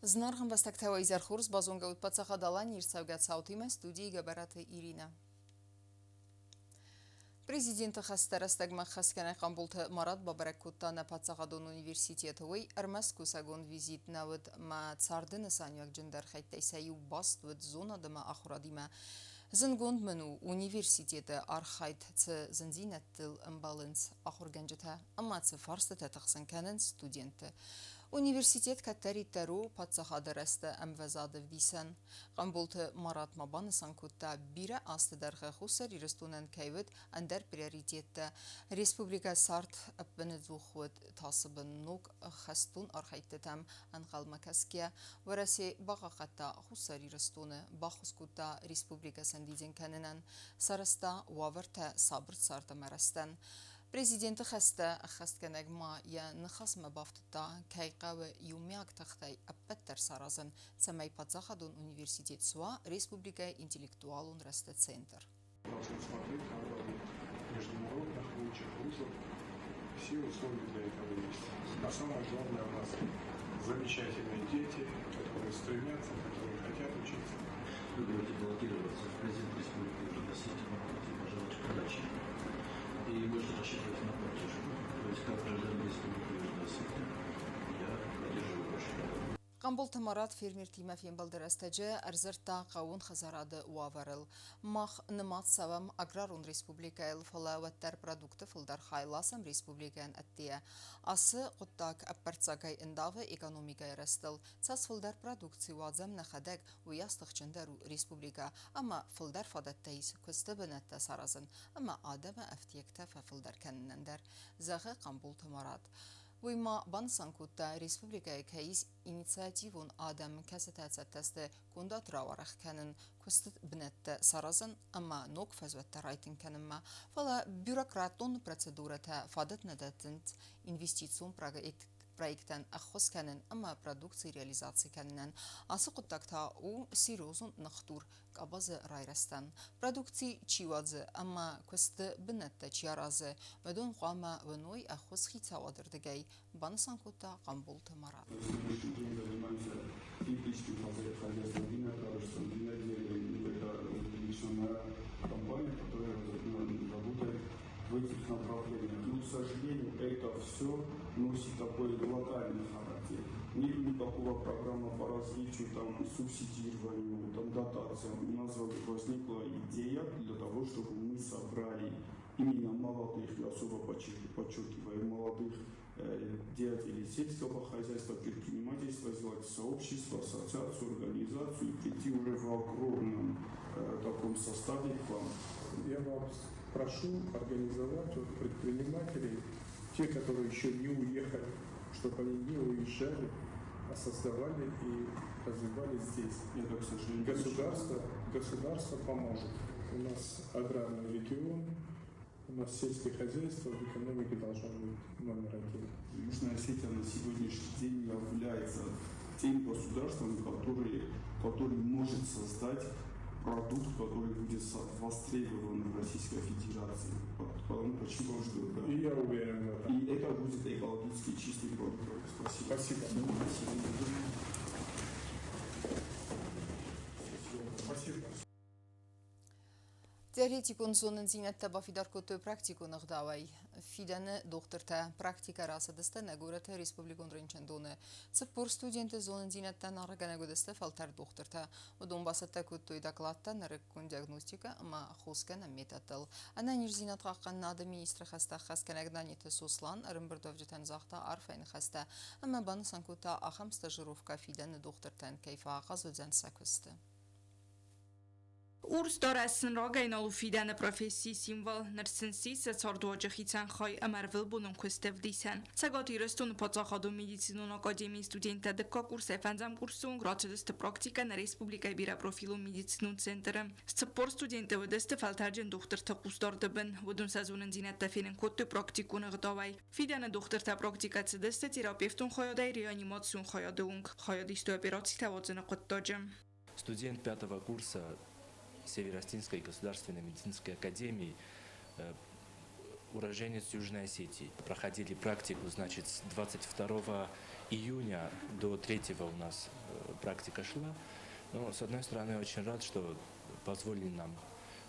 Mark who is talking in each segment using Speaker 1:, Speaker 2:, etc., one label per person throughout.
Speaker 1: Зынаргъ ӕмбӕстӕгтӕ, уӕ изӕр хорз, базонгӕ ут Паддзахад Аланийы ӕрцӕугӕ цаутимӕ, студийы Гӕбӕраты Иринӕ. Президенты хӕстӕ рӕстӕгмӕ хӕсгӕнӕг Хъамболты Марат бабӕрӕг кодта нӕ паддзахадон университеты. Уый ӕрмӕст кусӕгон визит нӕ уыд, ӕмӕ царды нысаниуӕгджындӕр хӕйттӕй сӕ иу баст уыд зонад ӕмӕ ахуырадимӕ. Зындгонд мын у, университеты архайд цы зындзинӕдтыл ӕмбӕлынц ахуыргӕнджытӕ ӕмӕ цы фарстытӕ тыхсын кӕнынц студентты. Университет кӕддӕриддӕр у паддзахады рӕзты ӕмвӕзады ӕвдисӕн. Хъамболты Марат ма банысан кодта, бирӕ азты дӕргъы Хуссар Ирыстонӕн кӕй уыд ӕндӕр приоритеттӕ. Республикӕ цард ӕппынӕдзух уыд тасы бын ног хӕстон архӕйдтытӕм ӕнхъӕлмӕ кӕсгӕйӕ. Уӕрӕсе бахъахъхъӕдта Хуссар Ирыстоны, баххуыс кодта республикӕ сӕндидзын кӕнынӕн, сарӕзта уавӕртӕ сабыр цард ӕмӕ рӕзтӕн. Президенты хӕстӕ ӕххӕстгӕнӕг ма йӕ ныхасмӕ бафтыдта, кӕй хъӕуы иумиаг тыхтӕй ӕппӕт дӕр саразын, цӕмӕй паддзахадон университет суа республикӕйы интеллектуалон рӕзты центр.
Speaker 2: Должны смотреть на уровне международных лучших вузов. Все условия для этого есть. А самое главное, у нас замечательные дети, которые стремятся, которые хотят учиться.
Speaker 3: Вы будете баллотироваться в президент Республики Южная Осетия, могу пожелать удачи. И можете рассчитывать на поддержку. То есть как гражданин Республики Южная Осетия я поддерживаю вашу работу.
Speaker 1: Хъамболты Марат фермертимӕ фембӕлды рӕстӕджы ӕрдзырдта хъӕууон хӕдзарады уавӕрыл. Мах нымад цӕуӕм аграрон республикӕйыл, фӕлӕ уӕддӕр продукты фылдӕр хай ласӕм республикӕйӕн ӕддейӕ. Ацы хъуыддаг ӕппӕрццагӕй ӕндавы экономикӕйы рӕзтыл. Цас фылдӕр продукци уадзӕм нӕхӕдӕг, уыйас тыхджындӕр у республикӕ ӕмӕ фылдӕр фадӕттӕ ис куысты бынӕттӕ саразын ӕмӕ адӕмы ӕфтиӕгтӕ фӕфылдӕр кӕнынӕн дӕр, зӕгъы Хъамболты Марат. Уый ма банысан кодта, республикӕйы кӕй ис инициативон адӕм, кӕцытӕ цӕттӕ сты кондад рауӕрӕх кӕнын, куысты бынӕттӕ саразын ӕмӕ ног фӕзуӕттӕ райтынг кӕнынмӕ, фӕлӕ бюрократон процедурӕтӕ фадат нӕ дӕттынц инвестицион проекттӕн ӕххуыс кӕнын ӕмӕ продукци реализаци кӕнынӕн. Ацы хъуыддаг та у серьезон ныхдур къабазы райрӕзтӕн. Продукци чи уадзы ӕмӕ куысты бынӕттӕ чи аразы, уыдон хъуамӕ уыной ӕххуыс хицауады рдыгӕй, банысан кодта Хъамболты Марат.
Speaker 2: На сегодняшний день занимаемся тепличным хозяйством, виноградарством, виноделием. Это лично моя компания, которая работает в этих направлениях. Но, к сожалению, это все носит такой локальный характер. Нет никакого программы по развитию, там, субсидированию, там, дотациям. У нас возникла идея для того, чтобы мы собрали именно молодых, я особо подчеркиваю, молодых деятелей сельского хозяйства, предпринимательства, сделать сообщество, ассоциацию, организацию и прийти уже в огромном таком составе к вам.
Speaker 4: Я вас прошу организовать вот предпринимателей, те, которые еще не уехали, чтобы они не уезжали, а создавали и развивали здесь.
Speaker 2: Это, к сожалению,
Speaker 4: Государство поможет. У нас аграрный регион, у нас сельское хозяйство в экономике должно быть номер один.
Speaker 2: Южная Осетия на сегодняшний день является тем государством, который может создать продукт, который будет востребован в Российской Федерации. Потому, почему? Потому что, да.
Speaker 4: И я уверен в этом.
Speaker 2: И это будет экологически чистый продукт. Спасибо.
Speaker 4: Спасибо.
Speaker 2: Спасибо.
Speaker 4: Спасибо.
Speaker 1: Теоретикон зонындзинӕдтӕ бафидар кодтой практикон ӕгъдауӕй. Фидӕны дохтыртӕ практикӕ рацыдысты нӕ горӕты республикон рынчындоны. 40 студенты зонындзинӕдтӕн аргъгӕнӕг уыдысты фӕлтӕрд дохтыртӕ. Уыдон бацӕттӕ кодтой докладтӕ нырыккон диагностикӕ ӕмӕ хосгӕнӕн методтыл. Ӕнӕниздзинад хъахъхъӕнынады министры хӕстӕ ӕххӕстгӕнӕг Наниты Сослан ӕрӕмбырдуӕвджытӕн загъта арфӕйы ныхӕстӕ ӕмӕ банысан кодта, ахӕм стажировкӕ фидӕны дохтыртӕн кӕй фӕахъаз уыдзӕн сӕ куысты.
Speaker 5: Урс дарӕс сын рагӕй нал у фидӕны профессийы символ, ныр сын сси сӕ цардуаджы хицӕн хай ӕмӕ ӕрвылбонон куысты ӕвдисӕн. Цӕгат Ирыстоны паддзахадон медицинон академийы студенттӕ дыккаг курсӕй фӕндзӕм курсы онг рацыдысты практикӕ нӕ республикӕйы бирӕпрофилон медицинон центры. 40 студенты уыдысты фӕлтӕрджын дохтырты хъусдарды бын. Уыдон сӕ зонындзинӕдтӕ фенын кодтой практикон ӕгъдауӕй. Фидӕны дохтыртӕ практикӕ цыдысты терапевтон хайадӕй реанимацион хайады онг. Хайад истой операцитӕ уадзыны хъуыддаджы.
Speaker 6: Студент пятого курса Северо-Остинской государственной медицинской академии. Уроженец Южной Осетии. Проходили практику, значит, с 22 июня до 3 у нас практика шла. Но, с одной стороны, очень рад, что позволили нам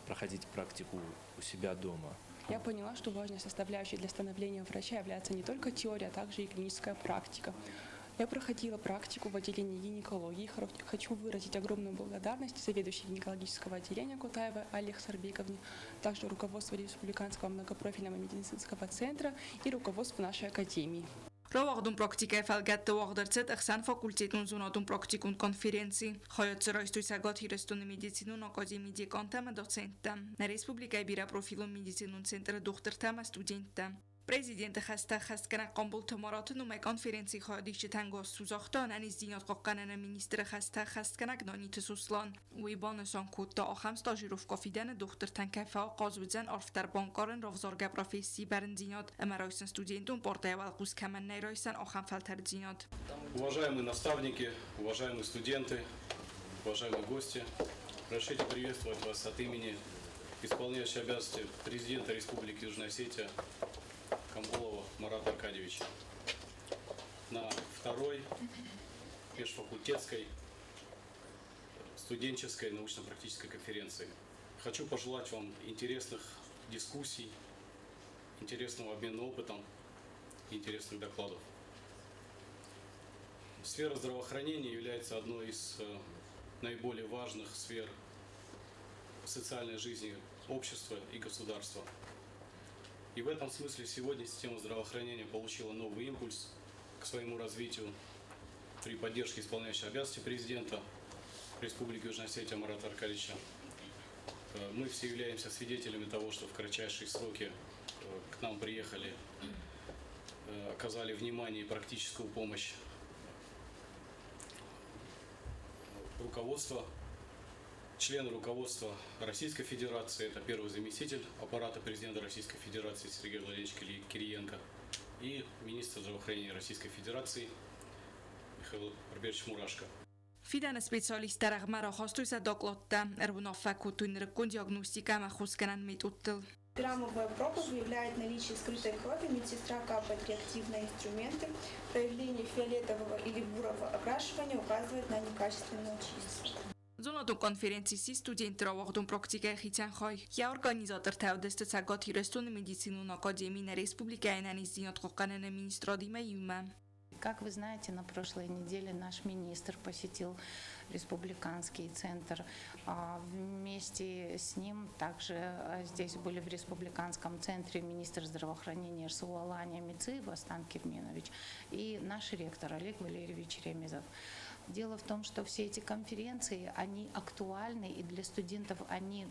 Speaker 6: проходить практику у себя дома.
Speaker 7: Я поняла, что важной составляющей для становления врача является не только теория, а также и клиническая практика. Я проходила практику в отделении гинекологии. Хочу выразить огромную благодарность заведующей гинекологического отделения Кутаевой Алле Сарбековне, также руководству Республиканского многопрофильного медицинского центра и руководству нашей академии.
Speaker 5: Рауагъдон практикӕйы фӕлгӕтты уагъд ӕрцыд ӕхсӕнфакультетон зонадон практикон конференци. Хайад дзы райстой Цӕгат Ирыстоны медицинон академийы декантӕ ӕмӕ доценттӕ, нӕ республикӕйы бирӕпрофилон медицинон центры дохтыртӕ ӕмӕ студенттӕ. Президенты хӕстӕ ӕххӕстгӕнӕг Хъамболты Мараты номӕй конференцийы хайадисджытӕн госцу загъта ӕнӕниздзинад хъахъхъӕныны министры хӕстӕ ӕххӕстгӕнӕг Наниты Сослан. Уый банысан кодта, ахӕм стажировкӕ фидӕны дохтыртӕн кӕй фӕахъаз уыдзӕн арфдӕр банкъарын равзаргӕ профессийы бӕрндзинад ӕмӕ райсын студентон партӕйы уӕлхъус кӕмӕн нӕй райсӕн, ахӕм фӕлтӕрддзинад.
Speaker 8: Уважаемые наставники, уважаемые студенты, уважаемые гости, разрешите приветствовать вас от имени исполняющей обязанности президента Республики Южная Осетия Камболова Марата Аркадьевича на второй межфакультетской студенческой научно-практической конференции. Хочу пожелать вам интересных дискуссий, интересного обмена опытом, интересных докладов. Сфера здравоохранения является одной из наиболее важных сфер социальной жизни общества и государства. И в этом смысле сегодня система здравоохранения получила новый импульс к своему развитию при поддержке исполняющей обязанности президента Республики Южная Осетия Марата Аркадьевича. Мы все являемся свидетелями того, что в кратчайшие сроки к нам приехали, оказали внимание и практическую помощь руководство, члены руководства Российской Федерации, это первый заместитель аппарата президента Российской Федерации Сергей Владимирович Кириенко и министр здравоохранения Российской Федерации Михаил Робертович Мурашко.
Speaker 5: Фидӕны специалисттӕ рӕгъмӕ рахастой сӕ докладтӕ, ӕруынаффӕ кодтой нырыккон диагностикӕ ӕмӕ хосгӕнӕн методтыл.
Speaker 9: Граммовая проба выявляет наличие скрытой крови, медсестра капает реактивные инструменты. Проявление фиолетового или бурого окрашивания указывает на некачественную очистку.
Speaker 5: Зонадон конференци сси студентты рауагъдон практикӕйы хицӕн хай. Йӕ организатортӕ уыдысты Цӕгат Ирыстоны медицинон академи нӕ республикӕйы ӕнӕниздзинад хъахъхъӕныны министрадимӕ иумӕ.
Speaker 10: Как вы знаете, на прошлой неделе наш министр посетил республиканский центр. Вместе с ним также здесь были в республиканском центре министр здравоохранения РСУ Алания Мициева Астан Керменович и наш ректор Олег Валерьевич Ремезов. Дело в том, что все эти конференции, они актуальны, и для студентов они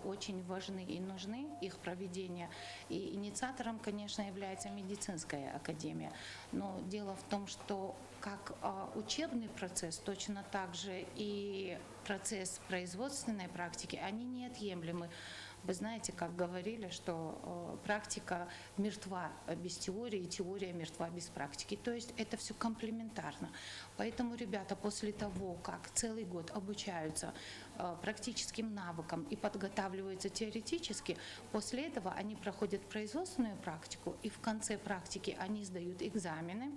Speaker 10: очень важны и нужны, их проведение. И инициатором, конечно, является медицинская академия. Но дело в том, что как учебный процесс, точно так же и процесс производственной практики, они неотъемлемы. Вы знаете, как говорили, что практика мертва без теории, теория мертва без практики. То есть это все комплементарно. Поэтому ребята после того, как целый год обучаются практическим навыкам и подготавливаются теоретически, после этого они проходят производственную практику, и в конце практики они сдают экзамены.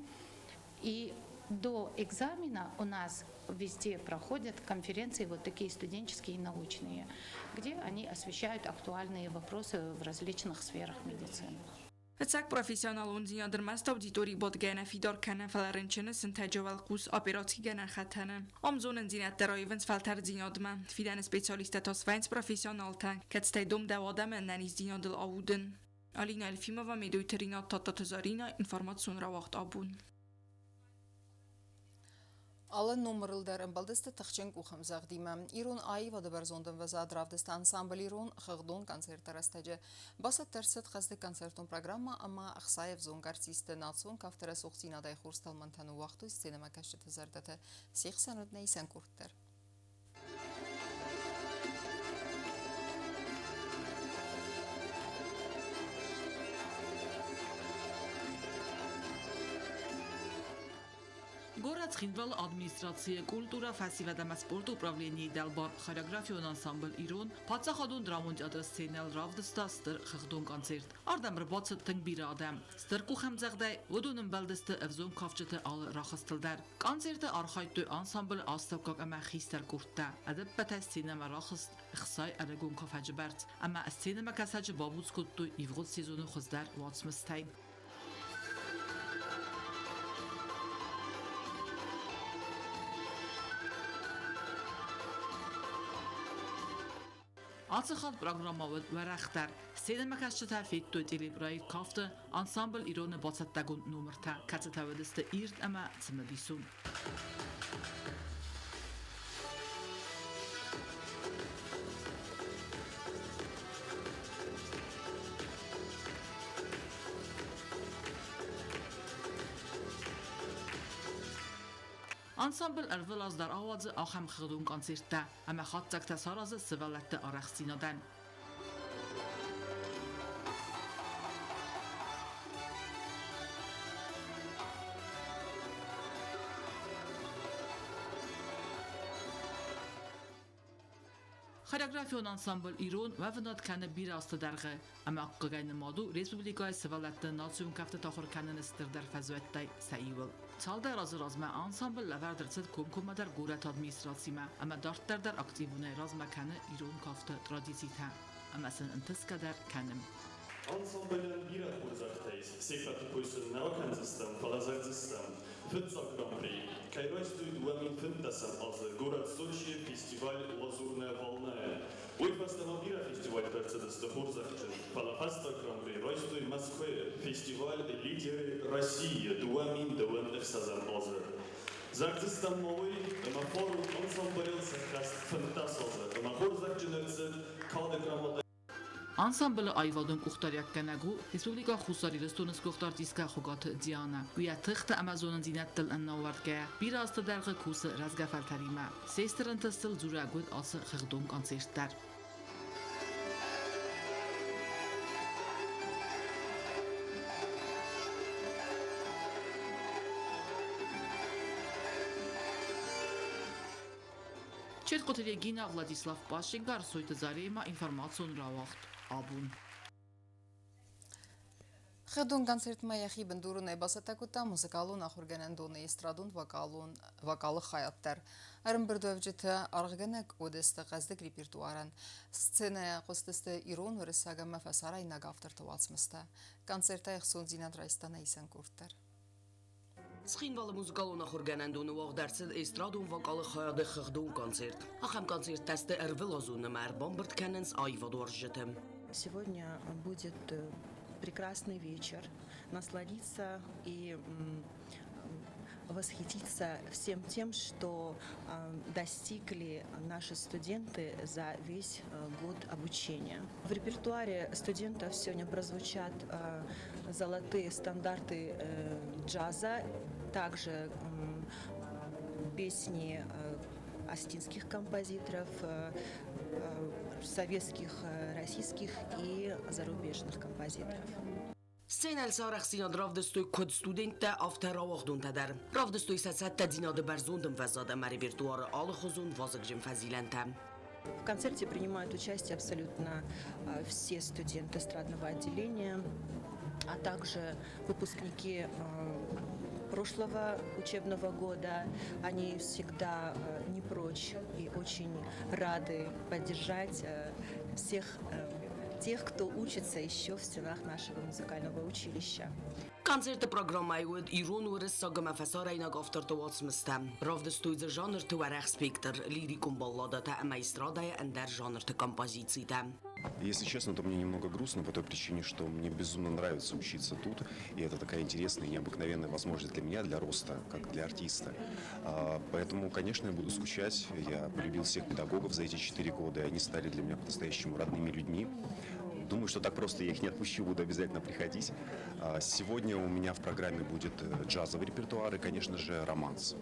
Speaker 10: И до экзамена у нас везде проходят конференции вот такие студенческие и научные, где они освещают актуальные вопросы в различных сферах медицины.
Speaker 5: Фыццаг профессионалондзинад ӕрмӕст аудиторийы бадгӕйӕ нӕ фидар кӕны, фӕлӕ рынчыны сынтӕджы уӕлхъус операцигӕнӕн хатӕны. Ам зонындзинӕдтӕ раивынц фӕлтӕрддзинадмӕ. Фидӕны специалисттӕ та свӕййынц профессионалтӕ, кӕцытӕй домдӕуы адӕмы ӕнӕниздзинадыл аудын. Алина Елфимова, Медойты Ринат, Тадтаты Заринӕ, информацион рауагъд Абон.
Speaker 1: Алы номырыл дӕр ӕмбӕлдысты тыхджын къухӕмдзӕгъдимӕ. Ирон аивады бӕрзонд ӕмвӕзад равдыста ансамбль «Ирон» хыгъдон концерты рӕстӕджы. Бацӕттӕ ӕрцыд хъӕздыг концертон программӕ ӕмӕ ӕхсай ӕвзонг артистты национ кафты рӕсугъддзинадӕй хорз тӕлмӕнтӕ ныууагътой сценӕмӕкӕсджыты зӕрдӕты. Се хсӕн уыд нӕ исӕн къорд дӕр.
Speaker 11: Горӕт Цхинвалы администрацийы культурӕ, фӕсивӕд ӕмӕ спорты управленийы дӕлбар хореографион ансамбль «Ирон» паддзахадон драмон театры сценӕйыл равдыста стыр хыгъдон концерт. Ардӕм ӕрбацыд тынг бирӕ адӕм. Стыр къухӕмдзӕгъдӕй уыдон ӕмбӕлдысты ӕвзонг кафджыты алы рахызтыл дӕр. Концерты архайдтой ансамблы астӕуккаг ӕмӕ хистӕр къордтӕ. Ӕдӕппӕтӕй сценӕмӕ рахызт 60 ӕрыгон кафӕджы бӕрц ӕмӕ сценӕмӕкӕсӕджы бабуц кодтой ивгъуыд сезоны хуыздӕр уацмыстӕй. Ацы хатт программӕ уыд уӕрӕхдӕр. Сценӕмӕкӕсджытӕ федтой телепроект кафты ансамбль Ирон-ы бацӕттӕгонд номыртӕ, кӕцытӕ уыдысты ирд ӕмӕ цымыдисон. Ансамбль ӕрвылаз дӕр ауадзы ахӕм хыгъдон концерттӕ ӕмӕ хатдзӕгтӕ саразы сывӕллӕтты арӕхстдзинадӕн. Хореографион ансамбль «Ирон» уӕвынад кӕны бирӕ азты дӕргъы ӕмӕ хъыгӕй нымад у республикӕйы сывӕллӕтты национ кӕфтыты ахуыр кӕныны стырдӕр фӕзуӕттӕй сӕ иуыл. Цалдӕр азы размӕ ансамбль лӕвӕрд ӕрцыд комкоммӕдӕр горӕты администрацимӕ ӕмӕ дарддӕр дӕр активонӕй размӕ кӕны ирон кафты традицитӕ ӕмӕ сын ӕнтысгӕ дӕр кӕны.
Speaker 12: Ансамблӕн бирӕ хорзӕхтӕ ис, се ппӕты кой сын нӕ ракӕндзыстӕм, фӕлӕ зӕгъдзыстӕм, фыццаг Гран-при кӕй райстой 2015 азы горӕт Сочийы фестиваль «Лазурная волна-йы». Уый фӕстӕ ма бирӕ фестивальтӕ ӕрцыдысты хорзӕхджын, фӕлӕ фӕстаг Гран-при райстой Мӕскуыйы фестиваль «Лидеры России» 2006 азы. Зӕгъдзыстӕм ма уый, ӕмӕ форум ансамблыл сӕххӕст 15 азы ӕмӕ хорзӕхджын ӕрцыд кады грамотӕ.
Speaker 11: Ансамблы аивадон къухдариуӕггӕнӕг у Республикӕ Хуссар Ирыстоны сгуыхт артисткӕ Хуыгаты Дианӕ. Уый йӕ тыхтӕ ӕмӕ зонындзинӕдтыл ӕнӕауӕрдгӕйӕ бирӕ азты дӕргъы кусы рӕзгӕ фӕлтӕримӕ. Се стыр ӕнтыстыл дзурӕг уыд ацы хыгъдон концерт дӕр. Четкъуты Регина, Владислав Пащенко, Ӕрсойты Заремӕ, информацион рауагъд абон.
Speaker 1: Хыгъдон концертмӕ йӕхи бындуронӕй бацӕттӕ кодта музыкалон ахуыргӕнӕндоны эстрадон вокалон вокалы хайад дӕр. Ӕрӕмбырдуӕвджытӕ аргъгӕнӕг уыдысты хъӕздыг репертуарӕн. Сценӕйӕ хъуыстысты ирон, уырыссаг ӕмӕ фӕсарӕйнаг авторты уацмыстӕ. Концертӕй ӕхцондзинад райста нӕ исӕн къорд дӕр.
Speaker 13: Цхинвалы музыкалон ахуыргӕнӕндоны уагъд ӕрцыд эстрадон вокалы хайады хыгъдон концерт. Ахӕм концерттӕ сты ӕрвылазон ӕмӕ ӕрбамбырд кӕнынц аивадуарзджыты.
Speaker 14: Сегодня будет прекрасный вечер. Насладиться и восхититься всем тем, что достигли наши студенты за весь год обучения. В репертуаре студентов сегодня прозвучат золотые стандарты джаза, также песни осетинских композиторов, советских, российских и зарубежных композиторов.
Speaker 13: Сценӕйыл сӕ арӕхстдзинад равдыстой куыд студенттӕ, афтӕ рауагъдонтӕ дӕр. Равдыстой сӕ цӕттӕдзинады бӕрзонд ӕмвӕзад ӕмӕ репертуары алыхуызон вазыгджын фӕзилӕнтӕ.
Speaker 14: В концерте принимают участие абсолютно все студенты эстрадного отделения, а также выпускники прошлого учебного года. Они всегда не прочь и очень рады поддержать всех тех, кто учится еще в стенах нашего музыкального училища.
Speaker 13: Концерты программӕйы уыд ирон, уырыссаг ӕмӕ фӕсарӕйнаг авторты уацмыстӕ. Равдыстой дзы жанрты уӕрӕх спектр, лирикон балладӕтӕ ӕмӕ эстрадӕйы ӕндӕр жанрты композицитӕ.
Speaker 15: Если честно, то мне немного грустно по той причине, что мне безумно нравится учиться тут, и это такая интересная и необыкновенная возможность для меня, для роста, как для артиста. Поэтому, конечно, я буду скучать. Я полюбил всех педагогов за эти 4 года, и они стали для меня по-настоящему родными людьми. Думаю, что так просто я их не отпущу, буду обязательно приходить. Сегодня у меня в программе будет джазовый репертуар и, конечно же, романс.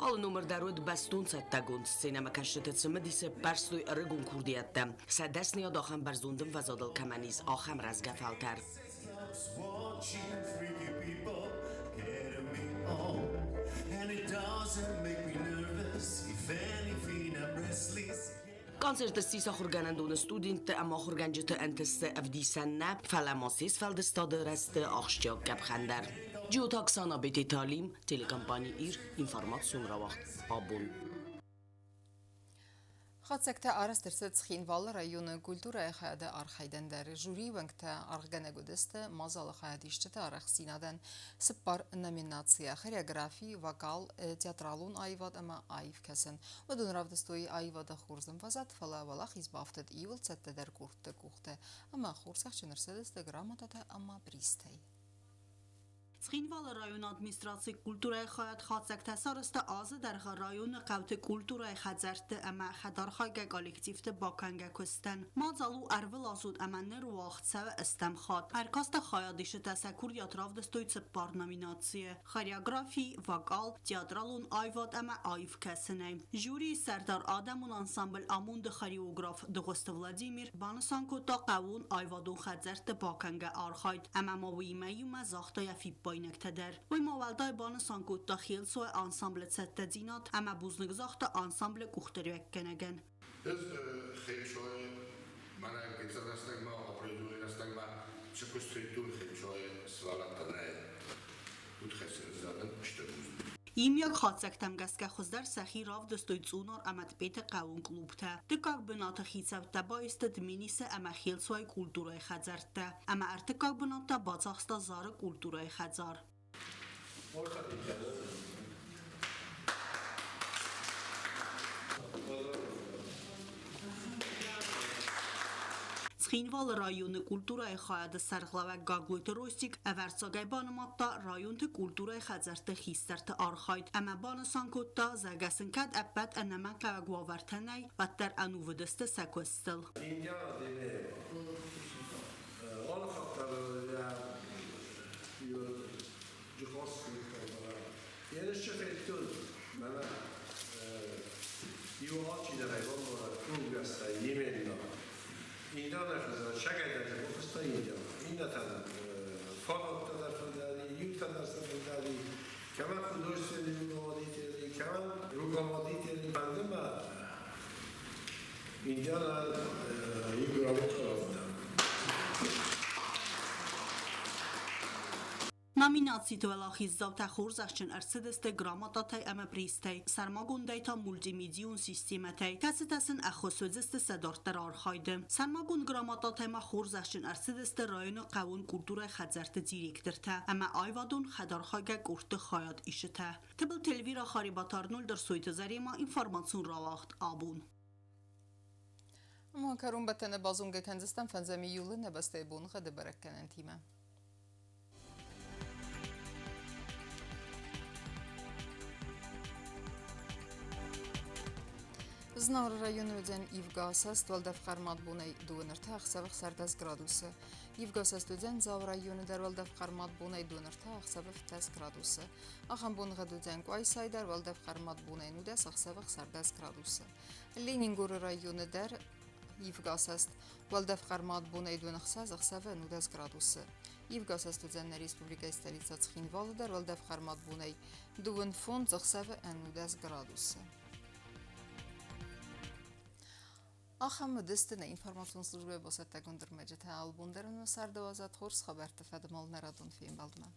Speaker 13: Алы номыр дӕр уыд бӕстон цӕттӕгонд сценӕмӕкӕсджыты цымыдисы ӕппӕрстой ӕрыгон курдиӕттӕ. Сӕ дӕсныйад ахӕм бӕрзонд ӕмвӕзадыл кӕмӕн ис, ахӕм рӕзгӕ фӕлтӕр.
Speaker 16: Watching freaky people getting me on. And it Doesn't make me nervous. If anything, I'm restless.
Speaker 13: Концерт ссис ахуыргӕнӕндоны студентты ӕмӕ ахуыргӕнджыты ӕнтысты ӕвдисӕн нӕ, фӕлӕ ма се сфӕлдыстады рӕзты ахсджиаг къӕпхӕн дӕр. Джиоты Оксана, Бететы Алим, телекомпани «Ир», информацион рауагъд «Абон».
Speaker 1: Хатдзӕгтӕ арӕзт ӕрцыд Цхинвалы районы культурӕйы хайады архайдӕн дӕр. Жюрийы уӕнгтӕ аргъгӕнӕг уыдысты мадзалы хайадисджыты арӕхстдзинадӕн цыппар номинацийӕ: хореографи, вокал, театралон аивад ӕмӕ аив кӕсын. Уыдон равдыстой аивады хорз ӕмвӕзад, фӕлӕ уӕлахиз бафтыд иууыл цӕттӕдӕр къордты къухты ӕмӕ хорзӕхджын ӕрцыдысты грамотатӕ ӕмӕ призтӕй.
Speaker 17: Цхинвалы районы администрацийы культурӕйы хайад хатдзӕгтӕ сарӕзта азы дӕргъы районы хъӕуты культурӕйы хӕдзӕртты ӕмӕ хӕдархайгӕ коллективты бакӕнгӕ куыстӕн. Мадзал у ӕрвылазон ӕмӕ ныр уагъд цӕуы ӕстӕм хатт. Ӕркасты хайадисджытӕ сӕ курдиат равдыстой цыппар номинацийы: хореографи, вокал, театралон аивад ӕмӕ аив кӕсынӕй. Жюрийы сӕрдар адӕмон ансамбль «Амонд-ы» хореограф Дыгъуызты Владимир банысан кодта хъӕууон аивадон хӕдзӕртты бакӕнгӕ архайд ӕмӕ ма уыимӕ иумӕ загъта йӕ фиппаинӕгтӕ дӕр. Уый ма уӕлдай банысан кодта Хелцуайы ансамблы цӕттӕдзинад ӕмӕ бузныг загъта ансамблы къухдариуӕггӕнӕгӕн.
Speaker 18: Ӕз Хелцуайы мӕнӕ гыццыл рӕстӕгмӕ, определенный рӕстӕгмӕ цы куыст федтон Хелцуайы сывӕллӕттӕ нӕ удхӕссӕн зӕгъын стыр бузныг.
Speaker 17: Иумиаг хатдзӕгтӕм гӕсгӕ хуыздӕр сӕхи равдыстой Цъунар ӕмӕ Тъбеты хъӕууон клубтӕ. Дыккаг бынаты хицӕуттӕ баисты Дменисы ӕмӕ Хелцуайы культурӕйы хӕдзӕрттӕ ӕмӕ ӕртыккаг бынат та бацахста Зары культурӕйы хӕдзар. Цхинвалы районы культурӕйы хайады сӕргълӕууӕг Гаглойты Ростик ӕвӕрццагӕй банымадта районты культурӕйы хӕдзӕртты хистӕрты архайд ӕмӕ банысан кодта, зӕгъгӕ сын кӕд ӕппӕт ӕнӕмӕнгхъӕуӕг уавӕртӕ нӕй, уӕддӕр ӕнувыд сты сӕ куыстыл. Номинациты уӕлахиздзаутӕ хорзӕхджын ӕрцыдысты грамотатӕй ӕмӕ призтӕй, сӕрмагондӕй та мультимедион системӕтӕй, кӕцытӕ сын ӕххуыс уыдзысты сӕ дарддӕр архайды. Сӕрмагонд грамотатӕй ма хорзӕхджын ӕрцыдысты районы хъӕууон культурӕйы хӕдзӕртты директортӕ ӕмӕ аивадон хӕдархайгӕ къордты хайадисджытӕ. Тыбылты Эльвира, Харебаты Арнольд, Ӕрсойты Заремӕ, информацион рауагъд «Абон».
Speaker 1: Ма кӕронбӕттӕны базонгӕ кӕндзыстӕм фӕндзӕм июлы нӕ бӕстӕйы боныгъӕды бӕрӕггӕнӕнтимӕ. Знауыры районы уыдзӕн ивгӕ асӕст, уӕлдӕф хъӕрмад бонӕй 23 ӕхсӕвы 16 градусы. Ивгӕ асӕст уыдзӕн Дзауы районы дӕр уӕлдӕф хъӕрмад бонӕй 23 ӕхсӕвы 17 градусы. Ахӕм боныгъӕд уыдзӕн Къуайсайы дӕр уӕлдӕф хъӕрмад бонӕй 19 ӕхсӕвы 16 градусы. Ленингоры районы дӕр ивгӕ асӕст, уӕлдӕф хъӕрмад бонӕй 26 ӕхсӕвы 19 градусы. Ивгӕ асӕст уыдзӕн нӕ республикӕйы столицӕ Цхинвалы дӕр уӕлдӕф хъӕрмад бонӕй 25 ӕхсӕвы 19 градусы. Ахӕм уыдысты нӕ информацион службӕйы бацӕттӕгонд ӕрмӕджытӕ. Албон дӕр нын царды уадзӕд хорз хабӕртты фӕдыл нӕ радон фембӕлдмӕ.